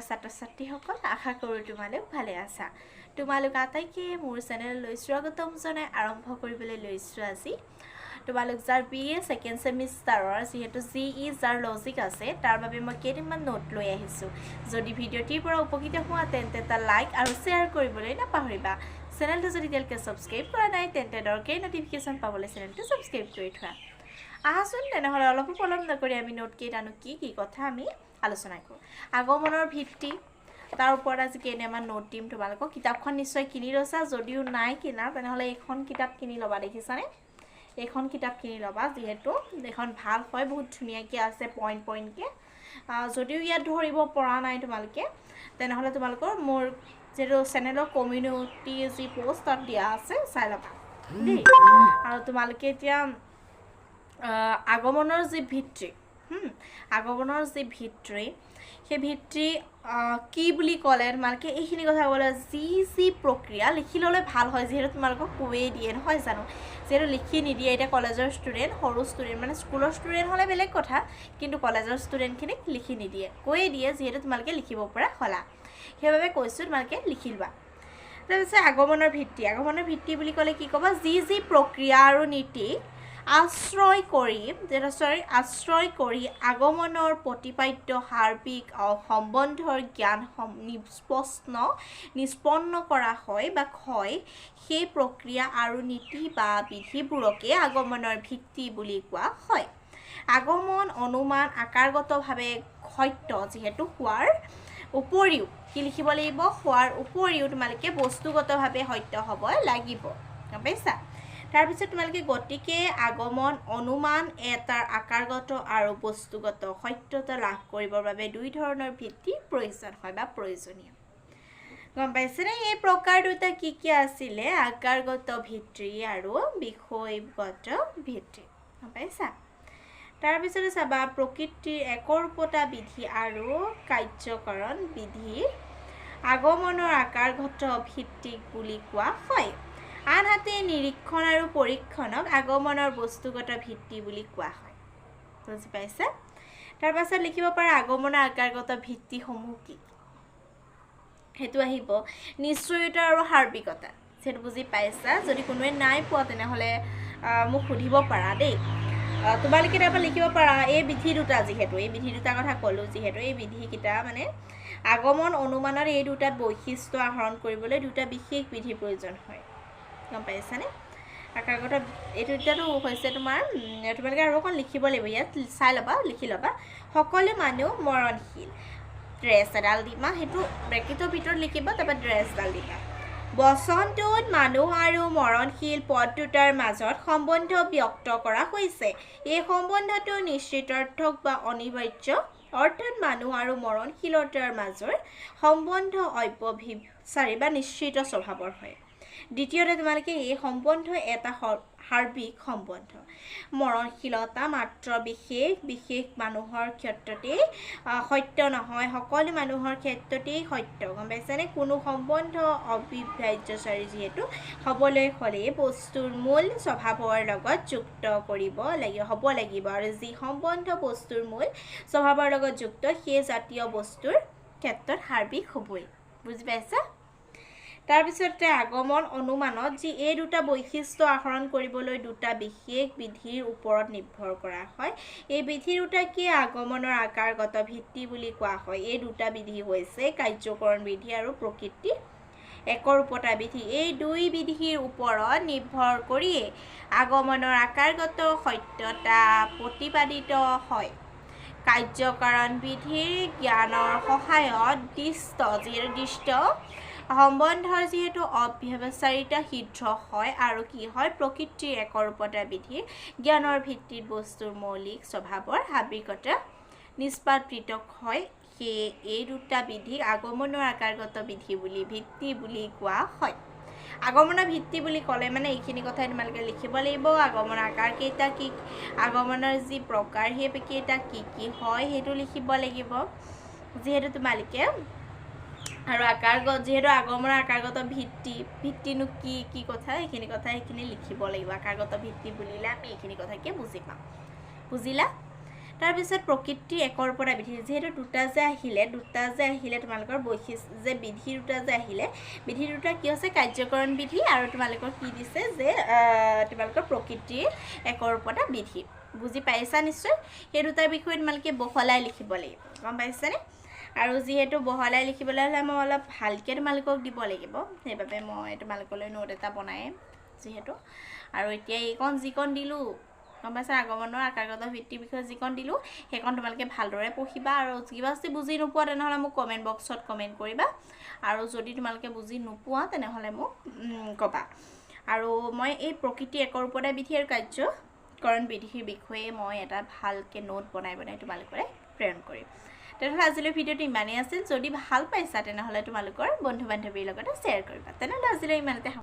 ছাত্ৰ ছাত্ৰীসকল, আশা কৰোঁ তোমালোক ভালে আছা। তোমালোক আটাইকে মোৰ চেনেললৈ স্বাগতম জনাই আৰম্ভ কৰিবলৈ লৈছোঁ আজি তোমালোক যাৰ বি এ ছেকেণ্ড ছেমিষ্টাৰৰ যিহেতু জি ই যাৰ লজিক আছে, তাৰ বাবে মই কেইটামান নোট লৈ আহিছোঁ। যদি ভিডিঅ'টিৰ পৰা উপকৃত হোৱা, তেন্তে এটা লাইক আৰু শ্বেয়াৰ কৰিবলৈ নাপাহৰিবা। চেনেলটো যদি এতিয়ালৈকে ছাবস্ক্ৰাইব কৰা নাই, তেন্তে দৰকাৰী ন'টিফিকেশ্যন পাবলৈ চেনেলটো ছাবস্ক্ৰাইব কৰি থোৱা। আহাচোন তেনেহ'লে, অলপো পলম নকৰি আমি নোটকেইটানো কি কি কথা আমি আলোচনা কৰোঁ। আগমনৰ ভিত্তি, তাৰ ওপৰত আজি কেইটামান নোট দিম তোমালোকক। কিতাপখন নিশ্চয় কিনি লৈছা। যদিও নাই কিনা, তেনেহ'লে এইখন কিতাপ কিনি ল'বা। দেখিছানে? এইখন কিতাপ কিনি ল'বা, যিহেতু এইখন ভাল হয়, বহুত ধুনীয়াকৈ আছে পইণ্ট পইণ্টকৈ। যদিও ইয়াত ধৰিব পৰা নাই তোমালোকে, তেনেহ'লে তোমালোকৰ মোৰ যিহেতু চেনেলৰ কমিউনিটি যি পষ্ট, তাত দিয়া আছে, চাই ল'বা দেই। আৰু তোমালোকে এতিয়া আগমনৰ যি ভিত্তি, সেই ভিত্তি কি বুলি ক'লে তোমালোকে এইখিনি কথা ক'বলৈ যি যি প্ৰক্ৰিয়া লিখি ল'লে ভাল হয়, যিহেতু তোমালোকক কৈয়ে দিয়ে, নহয় জানো? যিহেতু লিখি নিদিয়ে। এতিয়া কলেজৰ ষ্টুডেণ্ট, সৰু ষ্টুডেণ্ট, মানে স্কুলৰ ষ্টুডেণ্ট হ'লে বেলেগ কথা, কিন্তু কলেজৰ ষ্টুডেণ্টখিনিক লিখি নিদিয়ে, কৈয়ে দিয়ে। যিহেতু তোমালোকে লিখিব পৰা হ'লা, সেইবাবে কৈছোঁ, তোমালোকে লিখি লোৱা। তাৰপিছত আগমনৰ ভিত্তি। আগমনৰ ভিত্তি বুলি ক'লে কি ক'বা? যি যি প্ৰক্ৰিয়া আৰু নীতি আশ্ৰয় কৰি, চৰি, আশ্ৰয় কৰি আগমনৰ প্ৰতিপাদ্য সাৰ্বিক সম্বন্ধৰ জ্ঞান নিষ্পন্ন কৰা হয় বা হয়, সেই প্ৰক্ৰিয়া আৰু নীতি বা বিধিবোৰকে আগমনৰ ভিত্তি বুলি কোৱা হয়। আগমন অনুমান আকাৰগতভাৱে সত্য যিহেতু হোৱাৰ উপৰিও কি লিখিব লাগিব? হোৱাৰ উপৰিও তোমালোকে বস্তুগতভাৱে সত্য হ'ব লাগিব, গম পাইছা? তাৰপিছত তোমালোকে গতিকে আগমন অনুমান এটাৰ আকাৰগত আৰু বস্তুগত সত্যতা লাভ কৰিবৰ বাবে দুই ধৰণৰ ভিত্তি প্ৰয়োজন হয় বা প্ৰয়োজনীয়, গম পাইছেনে? এই প্ৰকাৰ দুটা কি কি আছিলে? আকাৰগত ভিত্তি আৰু বিষয়গত ভিত্তি, গম পাইছা? তাৰপিছতে চাবা, প্ৰকৃতিৰ একৰূপতা বিধি আৰু কাৰ্যকৰণ বিধি আগমনৰ আকাৰগত ভিত্তিক বুলি কোৱা হয়। আনহাতে নিৰীক্ষণ আৰু পৰীক্ষণক আগমনৰ বস্তুগত ভিত্তি বুলি কোৱা হয়। বুজি পাইছা? তাৰপাছত লিখিব পাৰা, আগমনৰ আকাৰগত ভিত্তিসমূহ কি, সেইটো আহিব নিশ্চয়তা আৰু সাৰ্বিকতা। সেইটো বুজি পাইছা? যদি কোনোৱে নাই পোৱা, তেনেহ'লে মোক সুধিব পাৰা দেই। তোমালোকে তাৰপৰা লিখিব পাৰা, এই বিধি দুটা, যিহেতু এই বিধি দুটাৰ কথা ক'লোঁ, যিহেতু এই বিধিকেইটা মানে আগমন অনুমানৰ এই দুটা বৈশিষ্ট্য আহৰণ কৰিবলৈ দুটা বিশেষ বিধিৰ প্ৰয়োজন হয়, গম পাইছানে? আকাৰগত এইটো দুটাটো হৈছে তোমাৰ, তোমালোকে আৰু অকণ লিখিব লাগিব, ইয়াত চাই ল'বা, লিখি ল'বা। সকলো মানুহ মৰণশীল, ডেছ এডাল দিবা, সেইটো ব্ৰেকেটৰ ভিতৰত লিখিবা, তাৰপৰা ডেছডাল দিবা। বচনটোত মানুহ আৰু মৰণশীল পদ দুটাৰ মাজত সম্বন্ধ ব্যক্ত কৰা হৈছে। এই সম্বন্ধটো নিশ্চিতাৰ্থক বা অনিবাৰ্য, অৰ্থাৎ মানুহ আৰু মৰণশীলতাৰ মাজৰ সম্বন্ধ অব্যভিচাৰী বা নিশ্চিত স্বভাৱৰ হয়। দ্বিতীয়তে তোমালোকে এই সম্বন্ধ এটা সাৰ্বিক সম্বন্ধ। মৰণশীলতা মাত্ৰ বিশেষ বিশেষ মানুহৰ ক্ষেত্ৰতেই সত্য নহয়, সকলো মানুহৰ ক্ষেত্ৰতেই সত্য, গম পাইছানে? কোনো সম্বন্ধ অব্যভিচাৰী যিহেতু হ'বলৈ হ'লে বস্তুৰ মূল স্বভাৱৰ লগত যুক্ত কৰিব লাগিব, হ'ব লাগিব আৰু যি সম্বন্ধ বস্তুৰ মূল স্বভাৱৰ লগত যুক্ত, সেই জাতীয় বস্তুৰ ক্ষেত্ৰত সাৰ্বিক হ'বই। বুজি পাইছা? তাৰপিছতে আগমন অনুমানত যি এই দুটা বৈশিষ্ট্য আহৰণ কৰিবলৈ দুটা বিশেষ বিধিৰ ওপৰত নিৰ্ভৰ কৰা হয়, এই বিধি দুটাকে আগমনৰ আকাৰগত ভিত্তি বুলি কোৱা হয়। এই দুটা বিধি হৈছে কাৰ্যকৰণ বিধি আৰু প্ৰকৃতি একৰূপতা বিধি। এই দুই বিধিৰ ওপৰত নিৰ্ভৰ কৰিয়ে আগমনৰ আকাৰগত সত্যতা প্ৰতিপাদিত হয়। কাৰ্যকাৰণ বিধিৰ জ্ঞানৰ সহায়ত দৃষ্ট, যিহেতু দৃষ্ট সম্বন্ধৰ যিহেতু অব্যভিচাৰিতা সিদ্ধ হয় আৰু কি হয়, প্ৰকৃতিৰ একৰূপতা বিধিৰ জ্ঞানৰ ভিত্তিত বস্তুৰ মৌলিক স্বভাৱৰ সাৰ্বিকতা নিষ্পাদিত হয়। সেয়ে এই দুটা বিধিক আগমনৰ আকাৰগত বিধি বুলি, ভিত্তি বুলি কোৱা হয়। আগমনৰ ভিত্তি বুলি ক'লে মানে এইখিনি কথাই তোমালোকে লিখিব লাগিব। আগমনৰ আকাৰ কেইটা কি, আগমনৰ যি প্ৰকাৰ সেই কেইটা কি কি হয়, সেইটো লিখিব লাগিব। যিহেতু তোমালোকে আৰু আকাৰগত, যিহেতু আগমনৰ আকাৰগত ভিত্তি, ভিত্তিনো কি কি কথা, সেইখিনি কথা সেইখিনি লিখিব লাগিব। আকাৰগত ভিত্তি বুলিলে আমি এইখিনি কথাকে বুজি পাওঁ। বুজিলা? তাৰপিছত প্ৰকৃতিৰ একৰূপতা বিধি, যিহেতু দুটা যে আহিলে তোমালোকৰ বৈশিষ্ট্য যে বিধি দুটা যে আহিলে, বিধি দুটা কি হৈছে? কাৰ্যকৰণ বিধি আৰু তোমালোকৰ কি দিছে যে তোমালোকৰ প্ৰকৃতিৰ একৰূপতা বিধি। বুজি পাইছা নিশ্চয়? সেই দুটাৰ বিষয়ে তোমালোকে বহলাই লিখিব লাগিব, গম পাইছানে? আৰু যিহেতু বহলাই লিখিবলৈ হ'লে মই অলপ ভালকৈ তোমালোকক দিব লাগিব, সেইবাবে মই তোমালোকলৈ নোট এটা বনাই যিহেতু। আৰু এতিয়া এইকণ যিকণ দিলোঁ, গম পাইছা, আগমনৰ আকাৰগত ভিত্তিৰ বিষয়ে যিকণ দিলোঁ সেইকণ তোমালোকে ভালদৰে পঢ়িবা। আৰু কিবা যদি বুজি নোপোৱা তেনেহ'লে মোক কমেণ্ট বক্সত কমেণ্ট কৰিবা, আৰু যদি তোমালোকে বুজি নোপোৱা তেনেহ'লে মোক ক'বা। আৰু মই এই প্ৰকৃতি একৰূপতা বিধি আৰু কাৰ্যকৰণ বিধিৰ বিষয়ে মই এটা ভালকৈ নোট বনাই বনাই তোমালোকলৈ প্ৰেৰণ কৰিম। তেনেহ'লে আজিলৈ ভিডিঅ'টো ইমানেই আছিল। যদি ভাল পাইছা তেনেহ'লে তোমালোকৰ বন্ধু বান্ধৱীৰ লগতে শ্বেয়াৰ কৰিবা। তেনেহ'লে আজিলৈ ইমানতে।